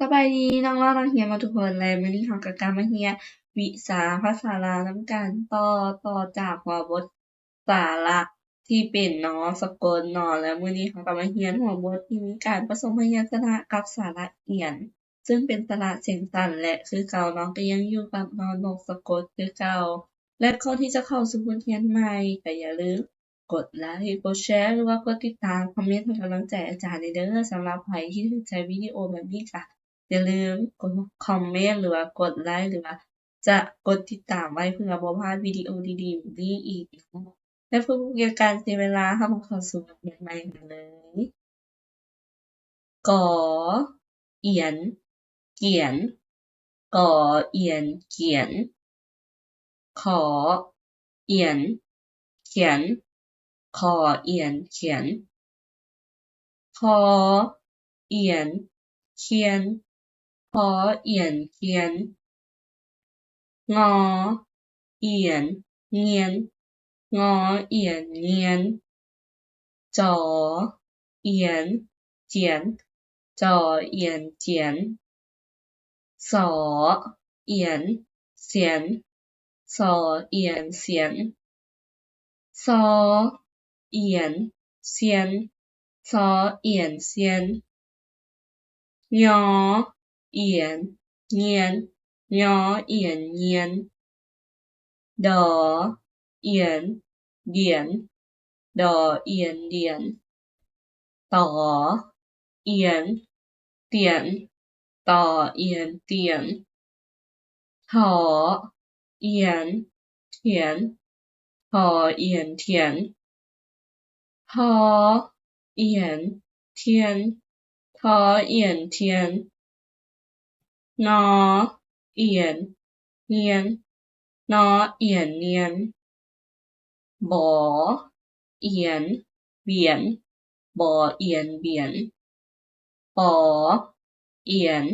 ສະບາຍດີນ້ອງໆນັກຮຽນໝົດທຸກຄົນ ແລະ ມື້ນີ້ເຮົາກໍກັບມາຮຽນວິຊາພາສາລາວນຳກັນຕໍ່ ຕໍ່ຈາກຫົວບົດສະຫຼະທີ່ເປັນ ນ ສະກົດເນາະ ແລະ ມື້ນີ້ເຮົາກໍມາຮຽນຫົວບົດທີ່ມີການປະສົມພະຍັນຊະນະກັບສະຫຼະອຽນ ຊຶ່ງເປັນສະຫຼະສຽງສັ້ນ ແລະ ຄືເກົ່າເນາະ ກໍຍັງຢູ່ກັບ ນ ນົກສະກົດ ຄືເກົ່າ. ແລະ ກ່ອນທີ່ຈະເຂົ້າສູ່ບົດຮຽນໃໝ່ ກໍຢ່າລືມກົດໄລ ກົດແຊ ຫຼືວ່າກົດຕິດຕາມ ຄອມເມັນໃຫ້ກຳລັງໃຈອາຈານແດ່ເດີ. ສຳລັບໃຜທີ່ຖືກໃຈວິດີໂອແບບນີ້ ກໍຢ່າລືມກົດຄອມເມັນ ຫຼືວ່າກົດໄລ ຫຼືວ່າຈະກົດຕິດຕາມໄວ້ ເພື່ອບໍ່ພາດວິດີໂອດີໆແບບນີ້ອີກເນາະ. ແລະ ເພື່ອບໍ່ເປັນການເສຍເວລາ ເຮົາມາເຂົ້າສູ່ບົດຮຽນໃໝ່ກັນເລີຍ. ກ ອຽນ ກຽນ ກ ອຽນ ກຽນ ຂ ອຽນ ຂຽນ ຂ ອຽນ ຂຽນ ຄ ອຽນ ຄຽນ ຄ ອຽນ ຄຽນ ງ ອຽນ ງຽນ ງ ອຽນ ງຽນ ຈ ອຽນ ຈຽນ ຈ ອຽນ ຈຽນ ສ ອຽນ ສຽນ ສ ອຽນ ສຽນ ຊ ອຽນ ຊຽນ ຊ ອຽນ ຊຽນ ຍ ອຽນ ຍຽນ ຍ ອຽນ ຍຽນ ດ ອຽນ ດຽນ ດ ອຽນ ດຽນ ຕ ອຽນ ຕຽນ ຕ ອຽນ ຕຽນ ຖ ອຽນ ຖຽນ ຖ ອຽນ ຖຽນ ທ ອຽນ ທຽນ ທ ອຽນ ທຽນ ນ ອຽນ ນຽນ ນ ອຽນ ນຽນ ບ ອຽນ ບຽນ ບ ອຽນ ບຽນ ປ ອຽນ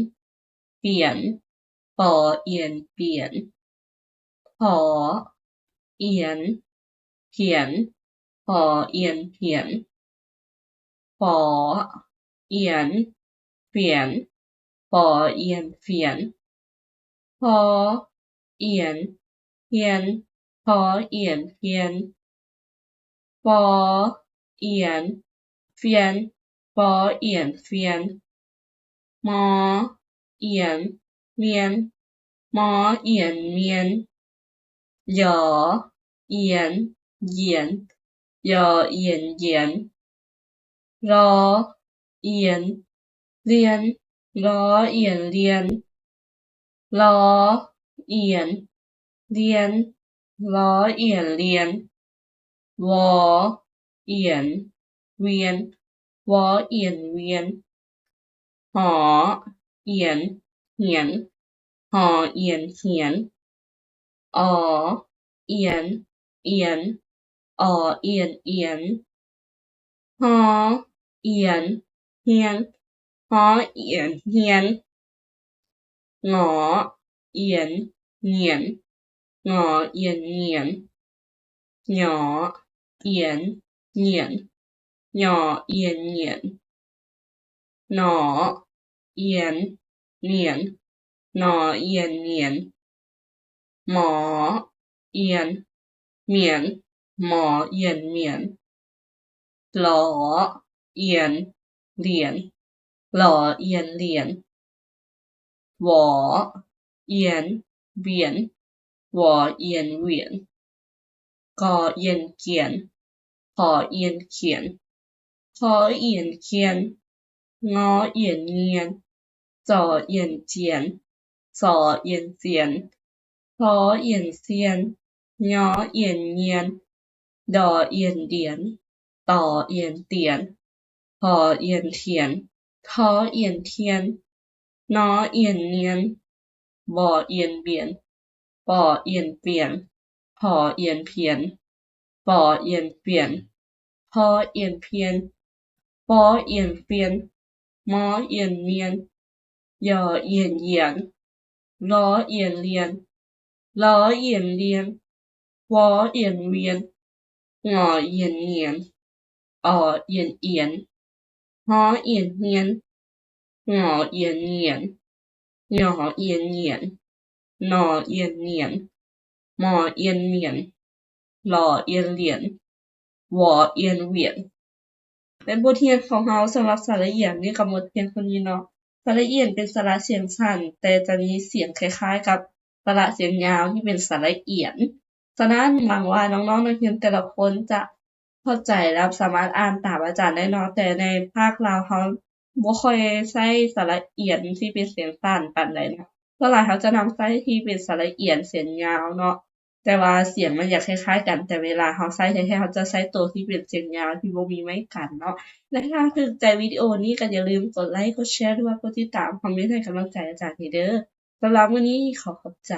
ປຽນ ປ ອຽນ ປຽນ ຖ ອຽນ ຜຽນ ຜ ອຽນ ຜຽນ ຟ ອຽນ ຝຽນ ຟ ອຽນ ຝຽນ ຮ ອຽນ ຮຽນ ຮ ອຽນ ຮຽນ ຟ ອຽນ ຟຽນ ຟ ອຽນ ຟຽນ ມ ອຽນ ມຽນ ມ ອຽນ ມຽນ ຢ ອຽນ ຢຽນ ຢ ອຽນ ຢຽນ ຣ ອຽນ ລຽນ ຣ ອຽນ ລຽນ ລ ອຽນ ລຽນ ລ ອຽນ ລຽນ ວ ອຽນ ວຽນ ວ ອຽນ ວຽນ ຫ ອຽນ ຫຽນ ຫ ອຽນ ຫຽນ ອໍ ອຽນ ອຽນ ອໍ ອຽນ ອຽນ ຮ ອຽນ ຮຽນ ຮ ອຽນ ຮຽນ ງ ອຽນ ງຽນ ງ ອຽນ ງຽນ ຫຍ ອຽນ ຫງຽນ ຫຍ ອຽນ ຫງຽນ ໜ ອຽນ ໜຽນ ໜ ອຽນ ໜຽນ ມ ອຽນ ມຽນ ມ ອຽນ ມຽນ ຫຼ ອຽນ ຫຼຽນ ຫຼ ອຽນ ຫຼຽນ ວ ອຽນ ວຽນ ວ ອຽນ ວຽນ ກ ອຽນ ກຽນ ຂ ອຽນ ຂຽນ ຄ ອຽນ ຂຽນ ງ ອຽນ ງຽນ ຈ ອຽນ ຈຽນ ຊ ອຽນ ຊຽນ ຊ ອຽນ ຊຽນ ຍ ອຽນ ຍຽນ ດ ອຽນ ດຽນ ຕ ອຽນ ຕຽນ ທ ອຽນ ທຽນ ທ ອຽນ ທຽນ ນ ອຽນ ນຽນ ບ ອຽນ ບຽນ ປ ອຽນ ປຽນ ພ ອຽນ ພຽນ ຟ ອຽນ ຟຽນ ພ ອຽນ ຟຽນ ຟ ອຽນ ຟຽນ ມ ອຽນ ມຽນ ຢ ອຽນ ຢຽນ ລ ອຽນ ລຽນ ລ ອຽນ ລຽນ ວ ອຽນ ວຽນ ງ ອຽນ ງຽນ ອ ອຽນ ອຽນ ຫ ອຽນ ຫຽນ ງ ອຽນ ງຽນ ຍໍຮໍອຽນ ຫງຽນ, ນໍອຽນ ໜຽນ, ມໍອຽນ ໝຽນ, ລໍອຽນ ຫຼຽນ, ວໍອຽນ ຫວຽນ. ແລະ ບົດຮຽນຂອງເຮົາສຳລັບສະຫຼະອຽນນີ້ກໍໝົດພຽງເທົ່ານີ້ເນາະ. ສະຫຼະອຽນເປັນສະຫຼະສຽງສັ້ນ, ແຕ່ຈະມີສຽງຄ້າຍໆກັບສະຫຼະສຽງຍາວທີ່ເປັນສະຫຼະອຽນ. ສະນັ້ນ ຫວັງວ່ານ້ອງໆນັກຮຽນແຕ່ລະຄົນຈະເຂົ້າໃຈ ແລະ ສາມາດອ່ານຕາມອາຈານໄດ້ເນາະ, ແຕ່ໃນພາກລາວເຮົາບໍ່ຄ່ອຍໃຊ້ສະຫຼະອຽນທີ່ເປັນສຽງສັ້ນປານໃດເນາະ. ສ່ວນຫຼາຍເຮົາຈະນຳໃຊ້ທີ່ເປັນສະຫຼະອຽນສຽງຍາວເນາະ, ແຕ່ວ່າສຽງມັນຢາກຄ້າຍໆກັນ, ແຕ່ເວລາເຮົາໃຊ້ແທ້ໆ ເຮົາຈະໃຊ້ໂຕທີ່ເປັນສຽງຍາວທີ່ບໍ່ມີໄມ້ກັນເນາະ. ແລະ ຖ້າຖືກໃຈວິດີໂອນີ້ກໍຢ່າລືມກົດໄລ, ກົດແຊ ຫຼືວ່າກົດຕິດຕາມ, ຄອມເມັນໃຫ້ກຳລັງໃຈອາຈານເດີ. ສຳລັບມື້ນີ້ຂໍຂອບໃຈ.